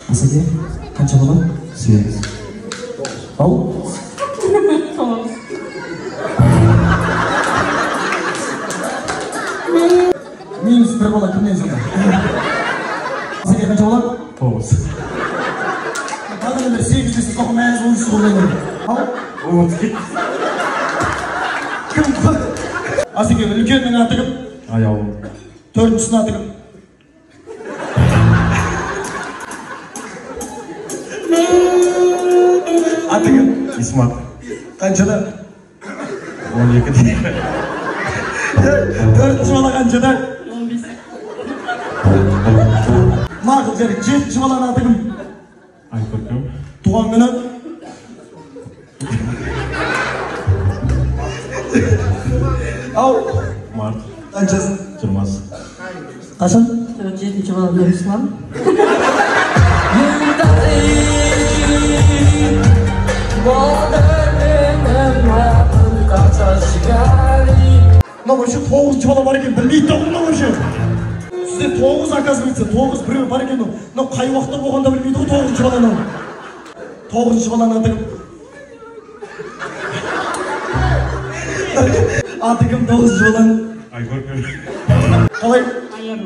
Асеке, қанша бала? 8. Ау? 9. Минус 1 бала кімнен сонда? Асеке, қанша бала? 9. Бағана бері 8 десе, соқыр мәз болып жүрсіз ғой. Ау? 32. Кім? Асеке, үлкеннің аты кім? Аяулым. Төртіншісінің аты кім? Аты кім? Исмат. Қаншада? 12-де. Төртінші бала қаншада? 15. Мақұл, жарайды. Жетінші баланың аты кім? Айкөркем. Туған күні? Ау? Март. Қаншасы? 20. Қашан? Жетінші бала Нұрислам. Мынау вообще 9-шы бала бар екен, білмейді да мынау вообще. Сізде 9, оказывается, 9 біреу бар екен. Мынау қай уақытта болғанын да білмейді ғой 9-шы баланы. 9-шы баланың аты кім? Аты кім 9-шы баланың? Айкөркем. Қалай? Айару.